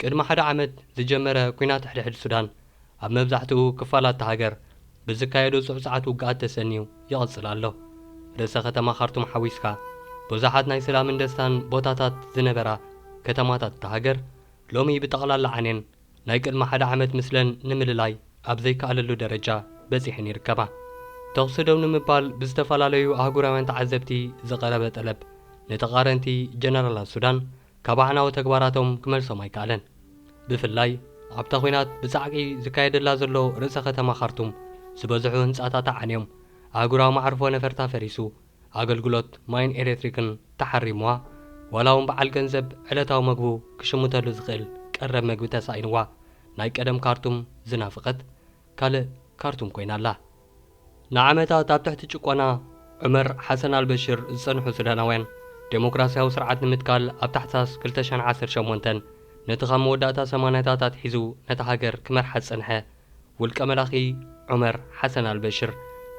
ቅድሚ ሓደ ዓመት ዝጀመረ ኲናት ሕድሕድ ሱዳን፣ ኣብ መብዛሕትኡ ክፋላት እታ ሃገር ብዝካየዱ ጽዕጹዓት ውግኣት ተሰንዩ ይቕጽል ኣሎ። ርእሰ ከተማ ካርቱም ሓዊስካ፣ ብዙሓት ናይ ሰላምን ደስታን ቦታታት ዝነበራ ከተማታት እታ ሃገር፣ ሎሚ ብጠቕላላ ዓንየን ናይ ቅድሚ ሓደ ዓመት ምስለን ንምልላይ ኣብ ዘይከኣለሉ ደረጃ በጺሐን ይርከባ። ተኹሲ ደው ንምባል ብዝተፈላለዩ ኣህጉራውያን ተዓዘብቲ ዝቐረበ ጠለብ፣ ንተቓረንቲ ጀነራላት ሱዳን ካብ ኣዕናዊ ተግባራቶም ክመልሶም ኣይከኣለን። ብፍላይ ኣብታ ኲናት ብጻዕቂ ዝካየደላ ዘሎ ርእሰ ከተማ ካርቱም፣ ዝበዝሑ ህንጻታታ ዓንዮም፣ ኣህጉራዊ መዓርፎ ነፈርታ ፈሪሱ፣ ኣገልግሎት ማይን ኤሌክትሪክን ተሓሪምዋ፣ ዋላ እውን በዓል ገንዘብ ዕለታዊ መግቡ ክሽምተሉ ዝኽእል ቀረብ መግቢ ተሳኢንዋ፣ ናይ ቀደም ካርቱም ዝናፍቐት ካልእ ካርቱም ኮይና ኣላ። ንዓመታት ኣብ ትሕቲ ጭቆና ዑመር ሓሰን ኣልበሽር ዝጸንሑ ሱዳናውያን፣ ዴሞክራስያዊ ስርዓት ንምትካል ኣብ ታሕሳስ ክልተ ሽሕን ዓሰርተ ሸሞንተን ነቲ ካብ መወዳእታ ሰማንያታት ኣትሒዙ ነታ ሃገር ክመርሓ ዝጸንሐ ውልቀ መላኺ ዑመር ሓሰን ኣልበሽር፣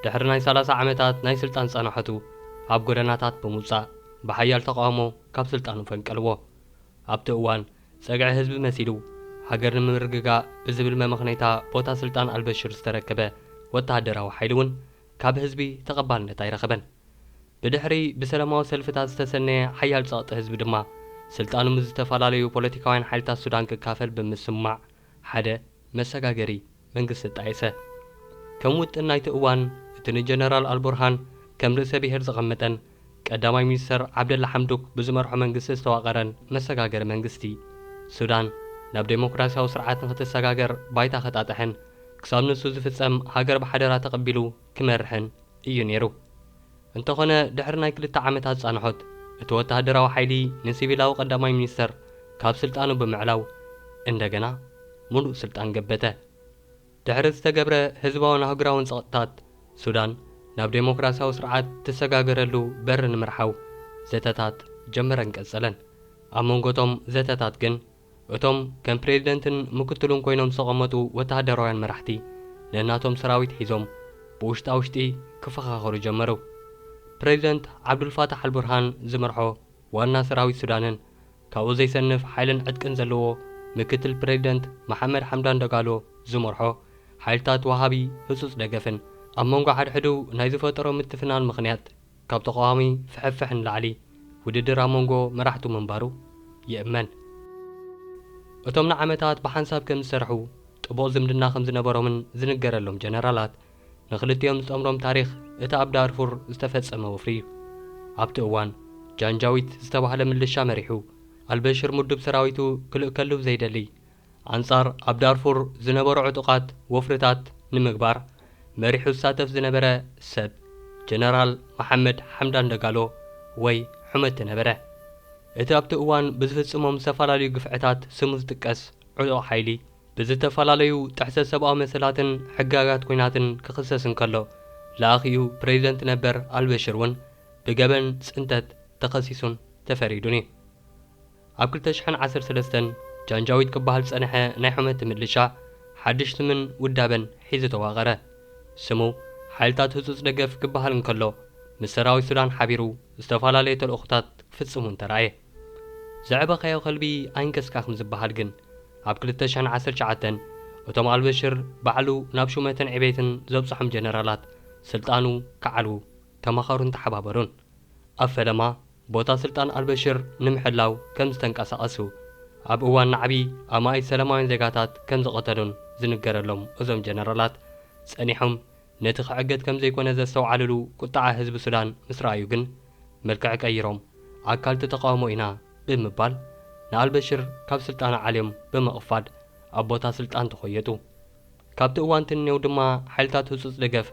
ድሕሪ ናይ ሰላሳ ዓመታት ናይ ስልጣን ጸናሕቱ፣ ኣብ ጎደናታት ብምውጻእ ብሓያል ተቓውሞ ካብ ስልጣኑ ፈንቀልዎ። ኣብቲ እዋን፣ ጸግዒ ህዝቢ መሲሉ፣ ሃገር ንምርግጋእ ብዝብል መመኽነይታ ቦታ ስልጣን ኣልበሽር ዝተረከበ ወተሃደራዊ ሓይሊ እውን ካብ ህዝቢ ተቐባልነት ኣይረኸበን። ብድሕሪ ብሰላማዊ ሰልፍታት ዝተሰነየ ሓያል ጸቕጢ ህዝቢ ድማ፣ ስልጣኑ ምስ ዝተፈላለዩ ፖለቲካውያን ሓይልታት ሱዳን ክካፈል ብምስምማዕ፣ ሓደ መሰጋገሪ መንግስቲ ኣጣየሰ። ከም ውጥን ናይቲ እዋን፣ እቲ ንጀነራል ኣልቡርሃን ከም ርእሰ ብሔር ዘቐመጠን ቀዳማይ ሚኒስተር ዓብደላ ሓምዱክ ብዝመርሖ መንግስቲ ዝተዋቐረን መሰጋገሪ መንግስቲ፣ ሱዳን ናብ ዴሞክራስያዊ ስርዓት ንኽትሰጋገር ባይታ ከጣጥሕን ክሳብ ንሱ ዝፍጸም ሃገር ብሓደራ ተቐቢሉ ክመርሕን እዩ ነይሩ። እንተኾነ፣ ድሕሪ ናይ ክልተ ዓመታት ጻንሖት፣ እቲ ወተሃደራዊ ሓይሊ ንሲቪላዊ ቀዳማይ ሚኒስተር ካብ ስልጣኑ ብምዕላው፣ እንደገና ምሉእ ስልጣን ገበተ። ድሕሪ ዝተገብረ ህዝባውን ኣህጉራውን ጸቕጥታት፣ ሱዳን ናብ ዴሞክራስያዊ ስርዓት ትሰጋገረሉ በር ንምርሓው ዘተታት ጀመረን ቀጸለን። ኣብ መንጎ እቶም ዘተታት ግን፣ እቶም ከም ፕሬዝደንትን ምክትሉን ኮይኖም ዝተቐመጡ ወተሃደራውያን መራሕቲ፣ ነናቶም ሰራዊት ሒዞም ብውሽጣ ውሽጢ ክፈኻኸሩ ጀመሩ። ፕሬዝደንት ዓብዱልፋታሕ ኣልቡርሃን ዝመርሖ ዋና ሰራዊት ሱዳንን፣ ካብኡ ዘይሰንፍ ሓይልን ዕጥቅን ዘለዎ ምክትል ፕሬዝደንት መሓመድ ሓምዳን ደጋሎ ዝመርሖ ሓይልታት ወሃቢ ህጹጽ ደገፍን፣ ኣብ መንጎ ሓድሕዱ ናይ ዝፈጠሮ ምትፍናን ምኽንያት፣ ካብ ተቓዋሚ ፍሕፍሕ ንላዕሊ ውድድር ኣብ መንጎ መራሕቱ ምንባሩ ይእመን። እቶም ንዓመታት ብሓንሳብ ከም ዝሰርሑ፣ ጥቡቕ ዝምድና ከም ዝነበሮምን ዝንገረሎም ጀነራላት፣ ንኽልቲኦም ዝጠምሮም ታሪኽ እቲ ኣብ ዳርፉር ዝተፈጸመ ወፍሪ እዩ። ኣብቲ እዋን፣ ጃንጃዊት ዝተባህለ ምልሻ መሪሑ፣ ኣልበሽር ምዱብ ሰራዊቱ ክልእከሉ ዘይደሊ፣ ኣንጻር ኣብ ዳርፉር ዝነበሩ ዕጡቓት ወፍርታት ንምግባር መሪሑ ዝሳተፍ ዝነበረ ሰብ፣ ጀነራል መሓመድ ሓምዳን ደጋሎ ወይ ሑመቲ ነበረ። እቲ ኣብቲ እዋን ብዝፍጽሞም ዝተፈላለዩ ግፍዕታት ስሙ ዝጥቀስ ዕጡቕ ሓይሊ፣ ብዝተፈላለዩ ጥሕሰት ሰብኣዊ መሰላትን ሕግጋት ኲናትን ክኽሰስ እንከሎ፣ ለኣኺኡ ፕሬዝደንት ነበር ኣልበሽር እውን ብገበን ጽንተት ተኸሲሱን ተፈሪዱን እዩ። ኣብ ክልተ ሽሕን ዓሰርተ ሰለስተን ጃንጃዊድ ክበሃል ዝጸንሐ ናይ ሑመቲ ምልሻ፣ ሓድሽ ስምን ውዳበን ሒዙ ተዋቐረ። ስሙ ሓይልታት ህጹጽ ደገፍ ክበሃል እንከሎ፣ ምስ ሰራዊት ሱዳን ሓቢሩ ዝተፈላለየ ተልእኾታት ክፍጽም እውን ተራእየ። ዘዕበኻዮ ከልቢ ኣይንከስካ ከም ዝበሃል ግን፣ ኣብ ክልተ ሽሕን ዓሰርተ ትሽዓተን እቶም ኣልበሽር ባዕሉ ናብ ሹመትን ዕቤትን ዘብጽሖም ጀነራላት ስልጣኑ ክዓልዉ ተማኸሩን ተሓባበሩን። ኣብ ፈለማ፣ ቦታ ስልጣን ኣልበሽር ንምሕላው ከም ዝተንቀሳቐሱ፣ ኣብ እዋን ናዕቢ ኣማኢት ሰላማውያን ዜጋታት ከም ዝቐተሉን ዝንገረሎም እዞም ጀነራላት፣ ጸኒሖም ነቲ ክዕገት ከም ዘይኮነ ዘስተውዓልሉ ቁጥዓ ህዝቢ ሱዳን ምስ ረኣዩ ግን፣ መልክዕ ቀይሮም፣ ኣካልቲ ተቓውሞ ኢና ብምባል፣ ንኣልበሽር ካብ ስልጣኑ ዓልዮም ብምቕፋድ፣ ኣብ ቦታ ስልጣን ተኾየጡ። ካብቲ እዋን ትንኔው ድማ ሓይልታት ህጹጽ ደገፍ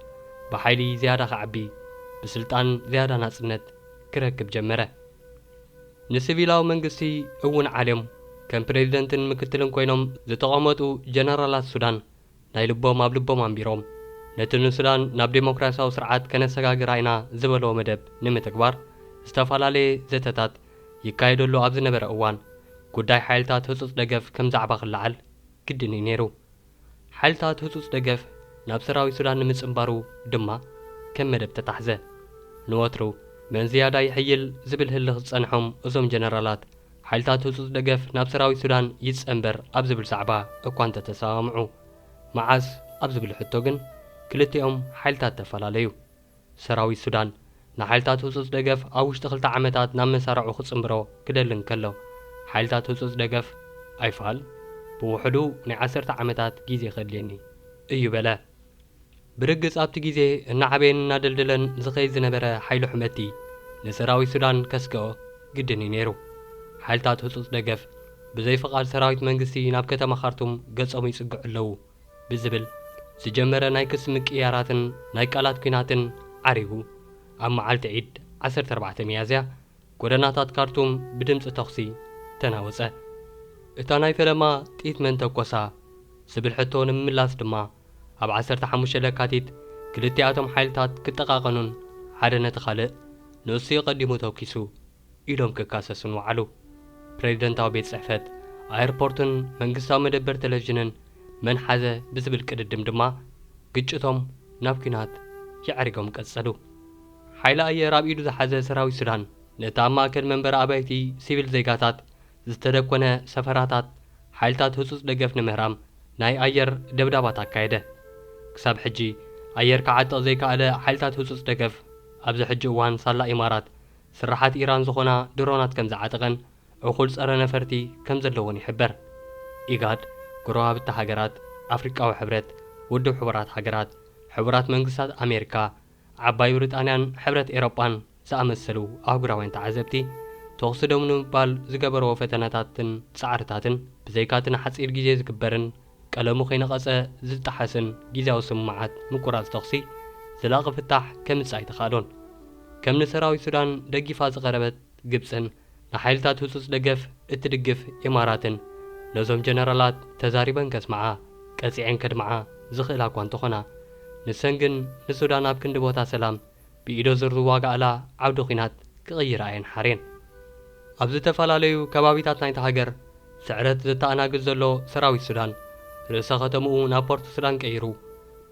ብሓይሊ ዝያዳ ክዓቢ፣ ብስልጣን ዝያዳ ናጽነት ክረክብ ጀመረ። ንሲቪላዊ መንግስቲ እውን ዓልዮም፣ ከም ፕሬዝደንትን ምክትልን ኮይኖም ዝተቐመጡ ጀነራላት ሱዳን፣ ናይ ልቦም ኣብ ልቦም ኣንቢሮም፣ ነቲ ንሱዳን ናብ ዴሞክራስያዊ ስርዓት ከነሰጋግራ ኢና ዝበልዎ መደብ ንምትግባር፣ ዝተፈላለየ ዘተታት ይካየደሉ ኣብ ዝነበረ እዋን፣ ጉዳይ ሓይልታት ህጹጽ ደገፍ ከም ዛዕባ ክለዓል ግድን እዩ ነይሩ። ሓይልታት ህጹጽ ደገፍ ናብ ሰራዊት ሱዳን ንምጽንባሩ ድማ ከም መደብ ተታሕዘ። ንወትሩ መን ዝያዳ ይሕይል ዝብል ህልኽ ዝጸንሖም እዞም ጀነራላት፣ ሓይልታት ህጹጽ ደገፍ ናብ ሰራዊት ሱዳን ይጸንበር ኣብ ዝብል ዛዕባ እኳ እንተተሰማምዑ፣ መዓስ ኣብ ዝብል ሕቶ ግን ክልቲኦም ሓይልታት ተፈላለዩ። ሰራዊት ሱዳን ንሓይልታት ህጹጽ ደገፍ ኣብ ውሽጢ ክልተ ዓመታት ናብ መሳርዑ ክጽንብሮ ክደሊ እንከሎ፣ ሓይልታት ህጹጽ ደገፍ ኣይፋል ብውሕዱ ናይ ዓሰርተ ዓመታት ግዜ ከድልየኒ እዩ በለ። ብርግጽ ኣብቲ ግዜ እናዓበየን እናደልደለን ዝኸይድ ዝነበረ ሓይሊ ሑመቲ ንሰራዊት ሱዳን ከስግኦ ግድን እዩ ነይሩ። ሓይልታት ህጹጽ ደገፍ ብዘይ ፍቓድ ሰራዊት መንግስቲ ናብ ከተማ ካርቱም ገጾም ይጽግዑ ኣለዉ ብዝብል ዝጀመረ ናይ ክሲ ምቅይያራትን ናይ ቃላት ኲናትን ዓሪጉ፣ ኣብ መዓልቲ ዒድ ዓሰርተ ኣርባዕተ ሚያዝያ ጎደናታት ካርቱም ብድምጺ ተኹሲ ተናወጸ። እታ ናይ ፈለማ ጥይት መን ተኮሳ ዝብል ሕቶ ንምምላስ ድማ፣ ኣብ ዓሰርተ ሓሙሽተ ለካቲት ክልቲኣቶም ሓይልታት ክጠቓቐኑን ሓደ ነቲ ካልእ ንእሱ እዩ ቀዲሙ ተኲሱ ኢሎም ክካሰሱን ወዓሉ። ፕሬዚደንታዊ ቤት ጽሕፈት፣ ኣየርፖርትን መንግስታዊ መደበር ቴሌቪዥንን መን ሓዘ ብዝብል ቅድድም ድማ ግጭቶም ናብ ኲናት የዕሪጎም ቀጸሉ። ሓይሊ ኣየር ኣብ ኢዱ ዝሓዘ ሰራዊት ሱዳን ነቲ ኣብ ማእከል መንበሪ ኣባይቲ ሲቪል ዜጋታት ዝተደኮነ ሰፈራታት ሓይልታት ህጹጽ ደገፍ ንምህራም ናይ ኣየር ደብዳባት ኣካየደ። ክሳብ ሕጂ ኣየር ክዓጥቕ ዘይከኣለ ሓይልታት ህጹጽ ደገፍ ኣብዚ ሕጂ እዋን ሳላ ኢማራት ስርሓት ኢራን ዝኾና ድሮናት ከም ዝዓጠቐን እኹል ጸረ ነፈርቲ ከም ዘለዎን ይሕበር። ኢጋድ፣ ጎረባብቲ ሃገራት፣ ኣፍሪቃዊ ሕብረት፣ ውድብ ሕቡራት ሃገራት፣ ሕቡራት መንግስታት ኣሜሪካ፣ ዓባይ ብሪጣንያን ሕብረት ኤሮጳን ዝኣመሰሉ ኣህጉራውያን ተዓዘብቲ፣ ተኹሲ ደው ንምባል ዝገበርዎ ፈተነታትን ጻዕርታትን፣ ብዘይካ'ቲ ንሓጺር ግዜ ዝግበርን ቀለሙ ከይነቐጸ ዝጠሓስን ግዝያዊ ስምምዓት ምቁራጽ ተኹሲ፣ ዘላቒ ፍታሕ ከምጽእ ኣይተኻእሎን። ከም ንሰራዊት ሱዳን ደጊፋ ዝቐረበት ግብጽን ንሓይልታት ህጹጽ ደገፍ እትድግፍ ኢማራትን ነዞም ጀነራላት ተዛሪበን ከስምዓ፣ ቀጺዐን ከድምዓ ዝኽእላ እኳ እንተኾና፣ ንሰን ግን ንሱዳን ኣብ ክንዲ ቦታ ሰላም ብኢዶ ዙር ዝዋጋኣላ ዓውዲ ኲናት ክቕይራ እየን ሓርየን። ኣብ ዝተፈላለዩ ከባቢታት ናይታ ሃገር ስዕረት ዘተኣናግድ ዘሎ ሰራዊት ሱዳን፣ ርእሰ ከተምኡ ናብ ፖርት ሱዳን ቀይሩ፣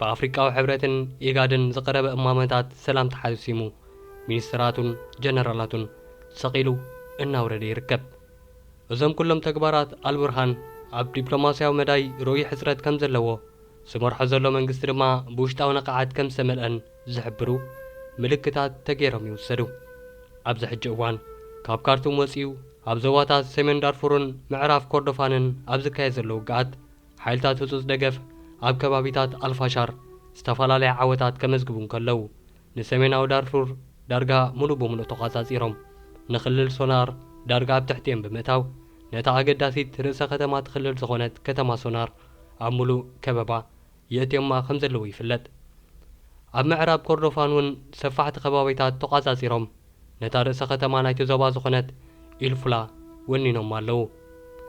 ብኣፍሪቃዊ ሕብረትን ኢጋድን ዝቐረበ እማመታት ሰላም ተሓሲሙ፣ ሚኒስትራቱን ጀነራላቱን ሰቒሉ እናውረደ ይርከብ። እዞም ኩሎም ተግባራት ኣልቡርሃን ኣብ ዲፕሎማስያዊ መዳይ ርኡይ ሕጽረት ከም ዘለዎ፣ ዝመርሖ ዘሎ መንግስቲ ድማ ብውሽጣዊ ነቓዓት ከም ዝተመልአን ዝሕብሩ ምልክታት ተገይሮም ይውሰዱ። ኣብዚ ሕጂ እዋን ካብ ካርቱም ወጺኡ ኣብ ዞባታት ሰሜን ዳርፉርን ምዕራብ ኮርዶፋንን ኣብ ዝካየድ ዘሎ ውግኣት፣ ሓይልታት ህጹጽ ደገፍ ኣብ ከባቢታት ኣልፋሻር ዝተፈላለያ ዓወታት ከመዝግቡ እንከለዉ፣ ንሰሜናዊ ዳርፉር ዳርጋ ምሉእ ብምሉእ ተቖጻጺሮም፣ ንክልል ሶናር ዳርጋ ኣብ ትሕቲኦም ብምእታው፣ ነታ ኣገዳሲት ርእሰ ከተማ እቲ ክልል ዝኾነት ከተማ ሶናር ኣብ ምሉእ ከበባ የእትዮማ ከም ዘለዉ ይፍለጥ። ኣብ ምዕራብ ኮርዶፋን እውን ሰፋሕቲ ከባቢታት ተቖጻጺሮም፣ ነታ ርእሰ ከተማ ናይቲ ዞባ ዝኾነት ኢልፉላ ወኒኖማ ኣለዉ።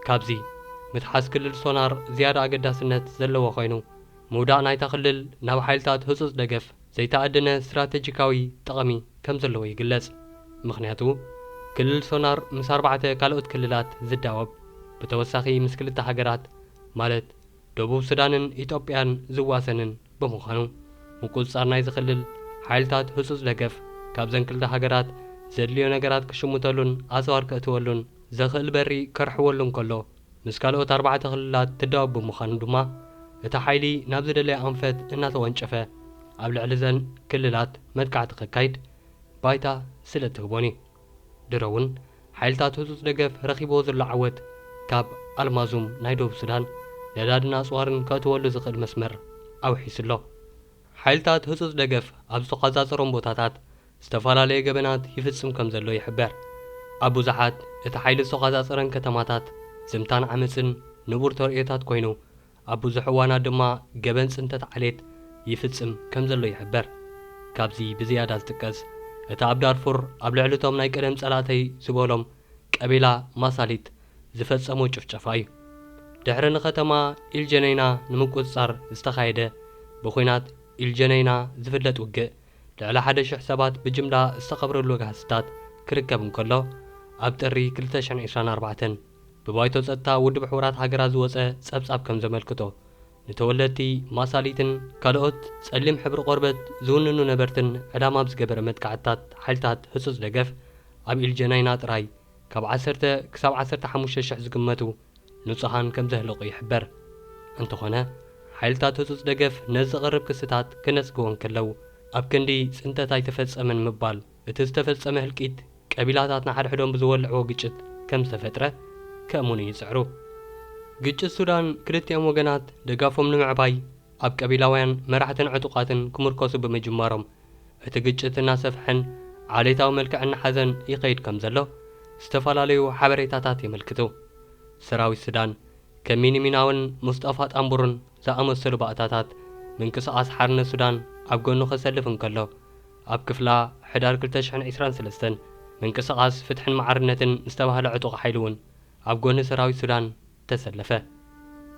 ካብዚ፣ ምትሓዝ ክልል ሶናር ዝያዳ ኣገዳስነት ዘለዎ ኮይኑ፣ ምውዳቕ ናይታ ክልል ናብ ሓይልታት ህጹጽ ደገፍ ዘይተኣደነ ስትራተጂካዊ ጠቐሚ ከም ዘለዎ ይግለጽ። ምኽንያቱ፣ ክልል ሶናር ምስ ኣርባዕተ ካልኦት ክልላት ዝዳወብ፣ ብተወሳኺ ምስ ክልተ ሃገራት፣ ማለት ደቡብ ሱዳንን ኢትዮጵያን ዝዋሰንን ብምዃኑ፣ ምቁጽጻር ናይዚ ክልል ሓይልታት ህጹጽ ደገፍ ካብዘን ክልተ ሃገራት ዘድልዮ ነገራት ክሽምተሉን ኣጽዋር ከእትወሉን ዘኽእል በሪ ከርሕወሉ እንከሎ፣ ምስ ካልኦት ኣርባዕተ ክልላት ትዳወብ ብምዃኑ ድማ፣ እቲ ሓይሊ ናብ ዝደለየ ኣንፈት እናተወንጨፈ ኣብ ልዕሊ እዘን ክልላት መጥቃዕቲ ከካይድ ባይታ ስለ እትህቦን እዩ። ድሮ እውን ሓይልታት ህጹጽ ደገፍ ረኺብዎ ዘሎ ዓወት፣ ካብ ኣልማዙም ናይ ደቡብ ሱዳን ነዳድን ኣጽዋርን ከእትወሉ ዝኽእል መስመር ኣውሒሱ ኣሎ። ሓይልታት ህጹጽ ደገፍ ኣብ ዝተቖጻጸሮም ቦታታት ዝተፈላለየ ገበናት ይፍጽም ከም ዘሎ ይሕበር። ኣብ ብዙሓት እቲ ሓይሊ ዝተቖጻጸረን ከተማታት ዝምታን ዓመጽን ንቡር ተርእዮታት ኮይኑ፣ ኣብ ብዙሕ እዋናት ድማ ገበን ጽንተት ዓሌት ይፍጽም ከም ዘሎ ይሕበር። ካብዚ ብዝያዳ ዝጥቀስ፣ እቲ ኣብ ዳርፉር ኣብ ልዕሊ እቶም ናይ ቀደም ጸላእተይ ዝበሎም ቀቢላ ማሳሊት ዝፈጸሞ ጭፍጨፋ እዩ። ድሕሪ ንከተማ ኢልጀነይና ንምቁጽጻር ዝተኻየደ ብኹናት ኢልጀነይና ዝፍለጥ ውግእ፣ ልዕሊ ሓደ ሽሕ ሰባት ብጅምላ ዝተቐብረሉ ጋህስታት ክርከብ እንከሎ፣ ኣብ ጥሪ ክልተ ሽሕን ዕስራን ኣርባዕተን ብባይቶ ጸጥታ ውድብ ሕቡራት ሃገራት ዝወጸ ጸብጻብ ከም ዘመልክቶ፣ ንተወለድቲ ማሳሊትን ካልኦት ጸሊም ሕብሪ ቆርበት ዝውንኑ ነበርትን ዕላማ ብዝገበረ መጥቃዕትታት ሓይልታት ህጹጽ ደገፍ ኣብ ኢልጀናይና ጥራይ ካብ ዓሰርተ ክሳብ ዓሰርተ ሓሙሽተ ሽሕ ዝግመቱ ንጹሃን ከም ዘህለቑ ይሕበር። እንተኾነ፣ ሓይልታት ህጹጽ ደገፍ ነዚ ዝቐርብ ክስታት ክነጽግዎ እንከለዉ፣ ኣብ ክንዲ ጽንተት ኣይተፈጸመን ምባል፣ እቲ ዝተፈጸመ ህልቂት ቀቢላታት ንሓድሕዶም ብዝወልዕዎ ግጭት ከም ዝተፈጥረ ከእምኑ ይጽዕሩ። ግጭት ሱዳን ክልቲኦም ወገናት ደጋፎም ንምዕባይ ኣብ ቀቢላውያን መራሕትን ዕጡቓትን ክምርኮሱ ብምጅማሮም፣ እቲ ግጭት እናሰፍሐን ዓሌታዊ መልክዕ እናሓዘን ይኸይድ ከም ዘሎ ዝተፈላለዩ ሓበሬታታት የመልክቱ። ሰራዊት ሱዳን ከም ሚኒ ሚናውን ሙስጠፋ ጣምቡርን ዝኣመሰሉ ባእታታት ምንቅስቓስ ሓርነት ሱዳን ኣብ ጎኑ ከሰልፍ እንከሎ፣ ኣብ ክፍላ ሕዳር ክልተ ሽሕን ዕስራን ሰለስተን ምንቅስቓስ ፍትሕን ማዕርነትን ዝተባህለ ዕጡቕ ሓይሊ እውን ኣብ ጎኒ ሰራዊት ሱዳን ተሰለፈ።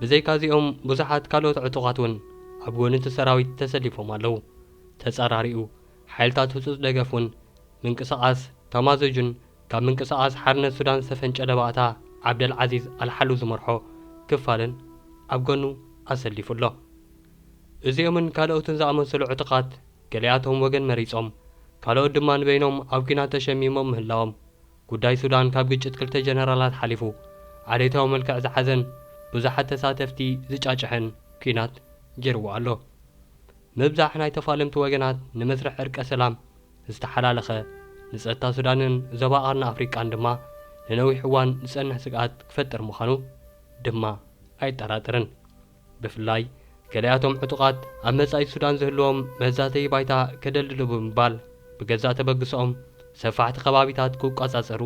ብዘይካዚኦም ብዙሓት ካልኦት ዕጡቓት እውን ኣብ ጎኒ እቲ ሰራዊት ተሰሊፎም ኣለዉ። ተጻራሪኡ፣ ሓይልታት ህጹጽ ደገፍ እውን ምንቅስቓስ ተማዘጁን ካብ ምንቅስቓስ ሓርነት ሱዳን ዝተፈንጨለ ባእታ ዓብደል ዓዚዝ ኣልሓሉ ዝመርሖ ክፋልን ኣብ ጎኑ ኣሰሊፉ ኣሎ። እዚኦምን ካልኦትን ዝኣመሰሉ ዕጡቓት ገሊኣቶም ወገን መሪጾም፣ ካልኦት ድማ ንበይኖም ኣብ ኲናት ተሸሚሞም ምህላዎም፣ ጉዳይ ሱዳን ካብ ግጭት ክልተ ጀነራላት ሓሊፉ ዓሌታዊ መልክዕ ዝሓዘን ብዙሓት ተሳተፍቲ ዝጫጭሐን ኲናት ገይርዎ ኣሎ። ምብዛሕ ናይ ተፋለምቲ ወገናት ንመስርሕ ዕርቀ ሰላም ዝተሓላለኸ፣ ንጸጥታ ሱዳንን ዞባ ቀርኒ ኣፍሪቃን ድማ ንነዊሕ እዋን ዝጸንሕ ስግኣት ክፈጥር ምዃኑ ድማ ኣየጠራጥርን። ብፍላይ ገሊኣቶም ዕጡቓት ኣብ መጻኢት ሱዳን ዝህልዎም መዛተዪ ባይታ ከደልድሉ ብምባል፣ ብገዛእ ተበግሶኦም ሰፋሕቲ ከባቢታት ክቆጻጸሩ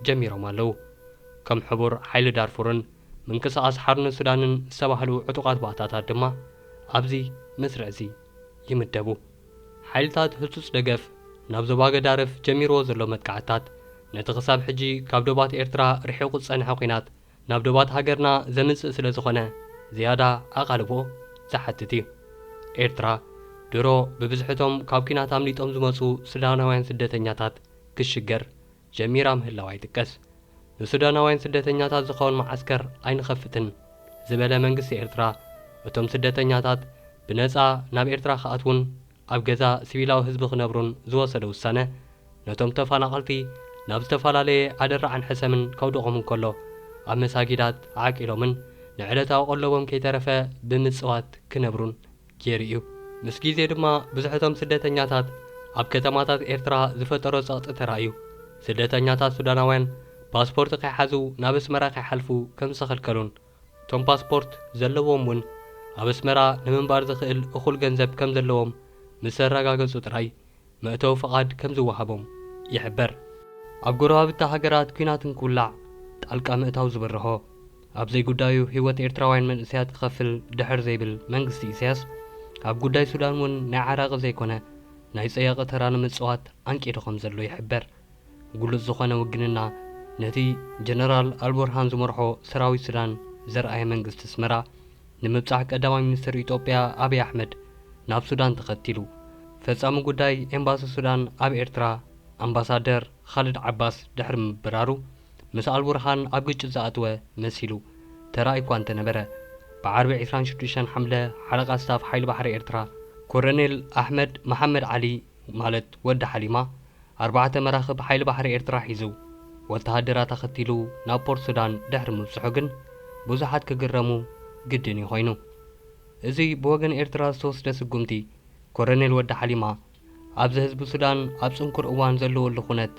ጀሚሮም ኣለዉ። ከም ሕቡር ሓይሊ ዳርፉርን ምንቅስቓስ ሓርነት ሱዳንን ዝተባህሉ ዕጡቓት ባእታታት ድማ ኣብዚ መስርዕዚ ይምደቡ። ሓይልታት ህጹጽ ደገፍ ናብ ዞባ ገዳርፍ ጀሚርዎ ዘሎ መጥቃዕትታት፣ ነቲ ክሳብ ሕጂ ካብ ዶባት ኤርትራ ርሒቑ ዝጸንሐ ኲናት ናብ ዶባት ሃገርና ዘምጽእ ስለ ዝኾነ፣ ዝያዳ ኣቓልቦ ዝሓትት እዩ። ኤርትራ ድሮ ብብዝሒ እቶም ካብ ኲናት ኣምሊጦም ዝመጹ ሱዳናውያን ስደተኛታት ክሽገር ጀሚራ ምህላዋ ይጥቀስ። ንሱዳናውያን ስደተኛታት ዝኸውን መዓስከር ኣይንኸፍትን ዝበለ መንግስቲ ኤርትራ፣ እቶም ስደተኛታት ብነጻ ናብ ኤርትራ ክኣትዉን ኣብ ገዛ ሲቪላዊ ህዝቢ ክነብሩን ዝወሰደ ውሳነ፣ ነቶም ተፈናቐልቲ ናብ ዝተፈላለየ ኣደራዕን ሕሰምን ከውድቖም እንከሎ፣ ኣብ መሳጊዳት ዓቂሎምን ንዕለታዊ ቀለቦም ከይተረፈ ብምጽዋት ክነብሩን ገይሩ እዩ። ምስ ግዜ ድማ ብዙሕ እቶም ስደተኛታት ኣብ ከተማታት ኤርትራ ዝፈጠሮ ጸቕጢ ተራእዩ። ስደተኛታት ሱዳናውያን ፓስፖርት ከይሓዙ ናብ ኣስመራ ከይሓልፉ ከም ዝተኸልከሉን፣ እቶም ፓስፖርት ዘለዎም እውን ኣብ ኣስመራ ንምንባር ዝኽእል እኹል ገንዘብ ከም ዘለዎም ምስ ኣረጋገጹ ጥራይ መእተዊ ፍቓድ ከም ዝወሃቦም ይሕበር። ኣብ ጎረባብቲ ሃገራት ኲናት እንክውላዕ ጣልቃ ምእታው ዝብርሆ፣ ኣብ ዘይጉዳዩ ህይወት ኤርትራውያን መንእሰያት ክኸፍል ድሕር ዘይብል መንግስቲ ኢሳያስ፣ ኣብ ጉዳይ ሱዳን እውን ናይ ዓራቂ ዘይኮነ ናይ ጸያቂ ተራ ንምጽዋት ኣንቂዱ ከም ዘሎ ይሕበር። ግሉጽ ዝኾነ ውግንና ነቲ ጀነራል ኣልቡርሃን ዝመርሖ ሰራዊት ሱዳን ዘርኣየ መንግስቲ ኣስመራ፣ ንምብጻሕ ቀዳማይ ሚኒስትር ኢትዮጵያ ኣብይ ኣሕመድ ናብ ሱዳን ተኸቲሉ። ፈጻሚ ጉዳይ ኤምባሲ ሱዳን ኣብ ኤርትራ ኣምባሳደር ኻልድ ዓባስ ድሕሪ ምብራሩ፣ ምስ ኣልቡርሃን ኣብ ግጭት ዝኣተወ መሲሉ ተራእዩ እኳ እንተነበረ፣ ብዓርቢ ዕስራን ሽዱሽተን ሓምለ ሓለቓ ስታፍ ሓይሊ ባሕሪ ኤርትራ ኮረኔል ኣሕመድ መሓመድ ዓሊ፣ ማለት ወዲ ሓሊማ፣ ኣርባዕተ መራኽብ ሓይሊ ባሕሪ ኤርትራ ሒዙ ወተሃደራት ኣኸቲሉ ናብ ፖርት ሱዳን ድሕሪ ምብጽሑ ግን፣ ብዙሓት ክግረሙ ግድን እዩ ኮይኑ። እዚ ብወገን ኤርትራ ዝተወስደ ስጉምቲ፣ ኮረኔል ወዲ ሓሊማ ኣብዚ ህዝቢ ሱዳን ኣብ ጽንኩር እዋን ዘለወሉ ኩነት፣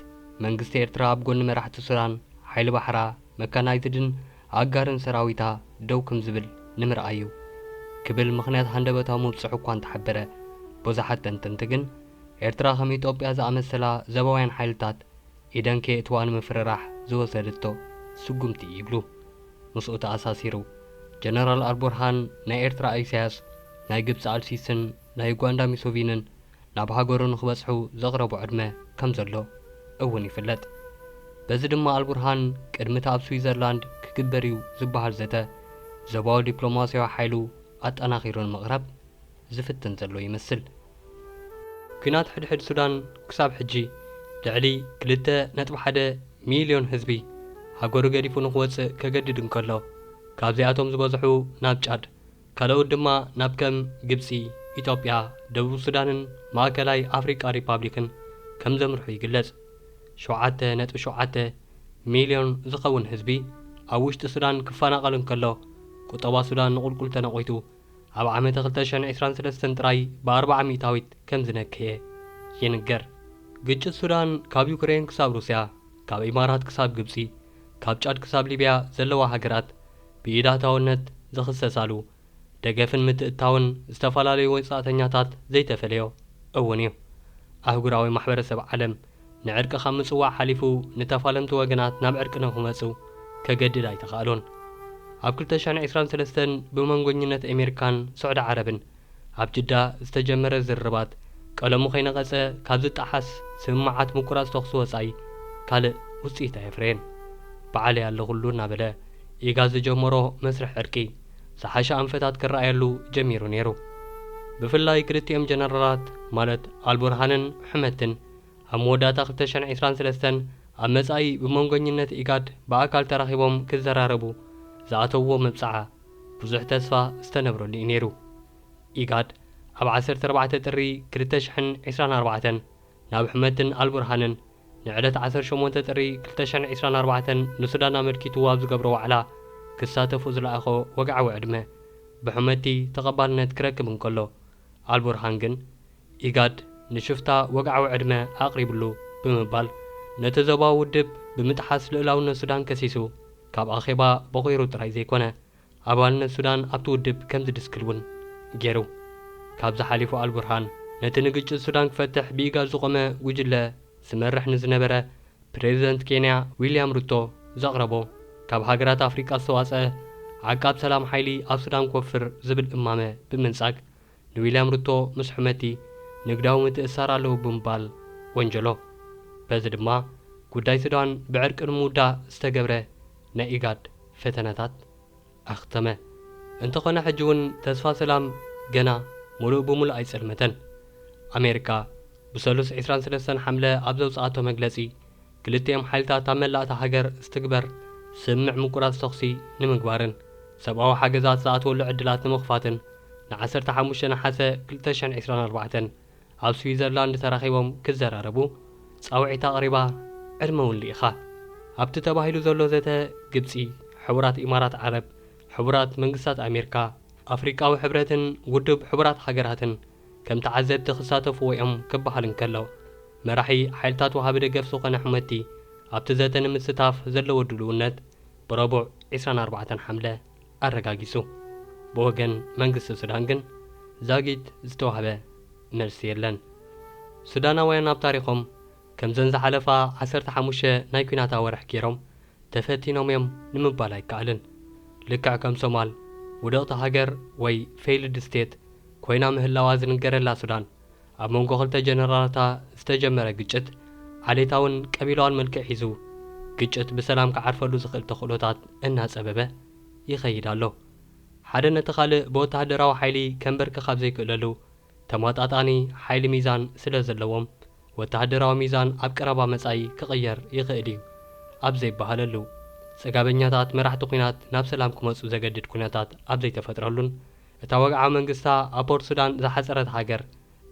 መንግስቲ ኤርትራ ኣብ ጎኒ መራሕቲ ሱዳን፣ ሓይሊ ባሕራ፣ መካናይዝድን ኣጋርን ሰራዊታ ደው ክም ዝብል ንምርኣይ እዩ ክብል ምኽንያት ሃንደበታዊ ምብጽሑ እኳ እንተሓበረ፣ ብዙሓት ተንተንቲ ግን ኤርትራ ከም ኢትዮጵያ ዝኣመሰላ ዘባውያን ሓይልታት ኢደን ከየእትዋ ንምፍርራሕ ዝወሰደቶ ስጉምቲ እዩ ይብሉ። ምስኡ ተኣሳሲሩ፣ ጀነራል ኣልቡርሃን ናይ ኤርትራ ኢሳያስ፣ ናይ ግብጺ ኣልሲስን ናይ ዩጋንዳ ሙሴቪንን ናብ ሃገሩ ንኽበጽሑ ዘቕረቦ ዕድመ ከም ዘሎ እውን ይፍለጥ። በዚ ድማ ኣልቡርሃን ቅድሚ እቲ ኣብ ስዊዘርላንድ ክግበር እዩ ዝበሃል ዘተ፣ ዞባዊ ዲፕሎማስያዊ ሓይሉ ኣጠናኺሩ ንምቕራብ ዝፍትን ዘሎ ይመስል። ኲናት ሕድሕድ ሱዳን ክሳብ ሕጂ ልዕሊ ክልተ ነጥቢ ሓደ ሚልዮን ህዝቢ ሃገሩ ገዲፉ ንኽወጽእ ከገድድ እንከሎ፣ ካብዚኣቶም ዝበዝሑ ናብ ጫድ፣ ካልኦት ድማ ናብ ከም ግብጺ፣ ኢትዮጵያ፣ ደቡብ ሱዳንን ማእከላይ ኣፍሪቃ ሪፓብሊክን ከም ዘምርሑ ይግለጽ። ሸውዓተ ነጥቢ ሸውዓተ ሚልዮን ዝኸውን ህዝቢ ኣብ ውሽጢ ሱዳን ክፈናቐል እንከሎ፣ ቁጠባ ሱዳን ንቑልቁል ተነቒቱ ኣብ ዓመተ ክልተ ሽሕን ዕስራን ሰለስተን ጥራይ ብኣርብዓ ሚእታዊት ከም ዝነከየ ይንገር። ግጭት ሱዳን ካብ ዩክሬን ክሳብ ሩስያ፣ ካብ ኢማራት ክሳብ ግብጺ፣ ካብ ጫድ ክሳብ ሊብያ ዘለዋ ሃገራት ብኢድ ኣታውነት ዝኽሰሳሉ፣ ደገፍን ምትእትታውን ዝተፈላለዩ ወጻእተኛታት ዘይተፈለዮ እውን እዩ። ኣህጉራዊ ማሕበረሰብ ዓለም ንዕርቂ ካብ ምጽዋዕ ሓሊፉ ንተፋለምቲ ወገናት ናብ ዕርቂ ንክመጹ ከገድድ ኣይተኻእሎን። ኣብ ክልተ ሽሕን ዕስራን ሰለስተን ብመንጎኝነት ኣሜሪካን ስዑዲ ዓረብን ኣብ ጅዳ ዝተጀመረ ዝርርባት ቀለሙ ከይነቐጸ ካብ ዝጠሓስ ስምምዓት ምቁራጽ ተኹሲ ወጻኢ ካልእ ውጽኢት ኣየፍረየን። በዓለይ ኣለኹሉ እናበለ ኢጋድ ዝጀመሮ መስርሕ ዕርቂ ዝሓሸ ኣንፈታት ክረኣየሉ ጀሚሩ ነይሩ። ብፍላይ ክልቲኦም ጀነራላት ማለት ኣልቡርሃንን ሕመትን ኣብ መወዳእታ ክልተ ሽሕን ዕስራን ሰለስተን ኣብ መጻኢ ብመንጎኝነት ኢጋድ ብኣካል ተራኺቦም ክዘራረቡ ዝኣተውዎ መብጽዓ ብዙሕ ተስፋ ዝተነብረሉ እዩ ነይሩ። ኢጋድ ኣብ ዓሰርተ ኣርባዕተ ጥሪ ክልተ ሽሕን ዕስራን ኣርባዕተን ናብ ሕመትን ኣልቡርሃንን ንዕለት ዓሰርተ ሸሞንተ ጥሪ ክልተ ሽሕን ዕስራን ኣርባዕተን ንሱዳን ኣመልኪቱ ኣብ ዝገብሮ ዋዕላ ክሳተፉ ዝለኣኾ ወግዓዊ ዕድመ ብሕመቲ ተቐባልነት ክረክብ እንከሎ፣ ኣልቡርሃን ግን ኢጋድ ንሽፍታ ወግዓዊ ዕድመ ኣቕሪብሉ ብምባል ነቲ ዞባዊ ውድብ ብምጥሓስ ልኡላውነት ሱዳን ከሲሱ ካብ ኣኼባ በኺሩ ጥራይ ዘይኮነ ኣባልነት ሱዳን ኣብቲ ውድብ ከም ዝድስክል እውን ገይሩ። ካብዚ ሓሊፉ ኣልቡርሃን ነቲ ንግጭት ሱዳን ክፈትሕ ብኢጋድ ዝቖመ ጉጅለ ዝመርሕ ንዝነበረ ፕሬዚደንት ኬንያ ዊልያም ሩቶ ዘቕረቦ ካብ ሃገራት ኣፍሪቃ ዝተዋጸአ ዓቃብ ሰላም ሓይሊ ኣብ ሱዳን ክወፍር ዝብል እማመ ብምንጻግ ንዊልያም ሩቶ ምስ ሕመቲ ንግዳዊ ምትእስሳር ኣለዎ ብምባል ወንጀሎ። በዚ ድማ ጉዳይ ሱዳን ብዕርቂ ንምውዳእ ዝተገብረ ናይ ኢጋድ ፈተነታት ኣኽተመ። እንተኾነ ሕጂ እውን ተስፋ ሰላም ገና ሙሉእ ብሙሉእ ኣይጸልመተን። ኣሜሪካ ብሰሉስ ዕስራን ሰለስተን ሓምለ ኣብ ዘውጽኣቶ መግለጺ፣ ክልቲኦም ሓይልታት ኣብ መላእታ ሃገር ዝትግበር ስምምዕ ምቁራጽ ተኹሲ ንምግባርን ሰብኣዊ ሓገዛት ዝኣትወሉ ዕድላት ንምኽፋትን ንዓሰርተ ሓሙሽተ ነሓሰ ክልተ ሽሕን ዕስራን ኣርባዕተን ኣብ ስዊዘርላንድ ተራኺቦም ክዘራረቡ ጻውዒት ኣቕሪባ፣ ዕድመ እውን ልኢኻ። ኣብቲ ተባሂሉ ዘሎ ዘተ ግብጺ፣ ሕቡራት ኢማራት ዓረብ፣ ሕቡራት መንግስታት ኣሜሪካ፣ ኣፍሪቃዊ ሕብረትን ውድብ ሕቡራት ሃገራትን ከም ተዓዘብቲ ክሳተፍዎ እዮም ክበሃል እንከሎ፣ መራሒ ሓይልታት ወሃቢ ደገፍ ዝኾነ ሕመቲ ኣብቲ ዘተ ንምስታፍ ዘለዎ ድልውነት ብረቡዕ ዕስራን ኣርባዕተን ሓምለ ኣረጋጊጹ። ብወገን መንግስቲ ሱዳን ግን ዛጊት ዝተዋህበ መልሲ የለን። ሱዳናውያን ኣብ ታሪኾም ከምዘን ዝሓለፋ ዓሰርተ ሓሙሽተ ናይ ኲናት ኣዋርሕ ገይሮም ተፈቲኖም እዮም ንምባል ኣይከኣልን። ልክዕ ከም ሶማል ውድቕቲ ሃገር ወይ ፌይልድ ስቴት ኮይና ምህላዋ ዝንገረላ ሱዳን፣ ኣብ መንጎ ክልተ ጀነራላታ ዝተጀመረ ግጭት ዓሌታውን ቀቢላዋን መልክዕ ሒዙ፣ ግጭት ብሰላም ክዓርፈሉ ዝኽእል ተኽእሎታት እናጸበበ ይኸይድ ኣሎ። ሓደ ነቲ ካልእ ብወተሃደራዊ ሓይሊ ከንበርክኽ ኣብ ዘይክእለሉ፣ ተመጣጣኒ ሓይሊ ሚዛን ስለ ዘለዎም፣ ወተሃደራዊ ሚዛን ኣብ ቀረባ መጻኢ ክቕየር ይኽእል እዩ ኣብ ዘይበሃለሉ፣ ጽጋበኛታት መራሕቲ ኲናት ናብ ሰላም ክመጹ ዘገድድ ኩነታት ኣብ ዘይተፈጥረሉን፣ እታ ወግዓዊ መንግስታ ኣብ ፖርት ሱዳን ዝሓጸረት ሃገር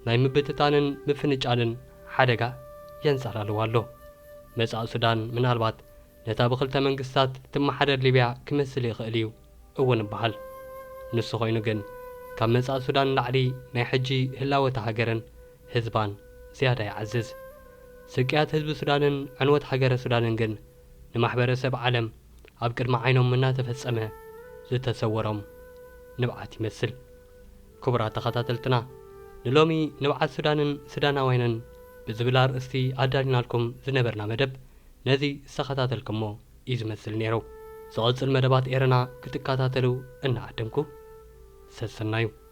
ናይ ምብትታንን ምፍንጫልን ሓደጋ የንጸላልዋ ኣሎ። መጻኢ ሱዳን ምናልባት ነታ ብኽልተ መንግስታት ትመሓደር ሊብያ ክመስል ይኽእል እዩ እውን ይበሃል። ንሱ ኮይኑ ግን፣ ካብ መጻኢ ሱዳን ንላዕሊ ናይ ሕጂ ህላወ እታ ሃገርን ህዝባን ዝያዳ ይዓዝዝ። ስቅያት ህዝቢ ሱዳንን ዕንወት ሃገረ ሱዳንን ግን ንማሕበረሰብ ዓለም ኣብ ቅድሚ ዓይኖም እናተፈጸመ ዝተሰወሮም ንብዓት ይመስል። ክቡራት ተኸታተልትና፣ ንሎሚ ንብዓት ሱዳንን ሱዳናውያንን ብዝብል ኣርእስቲ ኣዳሊናልኩም ዝነበርና መደብ ነዚ ዝተኸታተልኩሞ እዩ ዝመስል ነይሩ። ዝቐጽል መደባት ኤረና ክትከታተሉ እናዓደምኩ፣ ሰሰናዩ።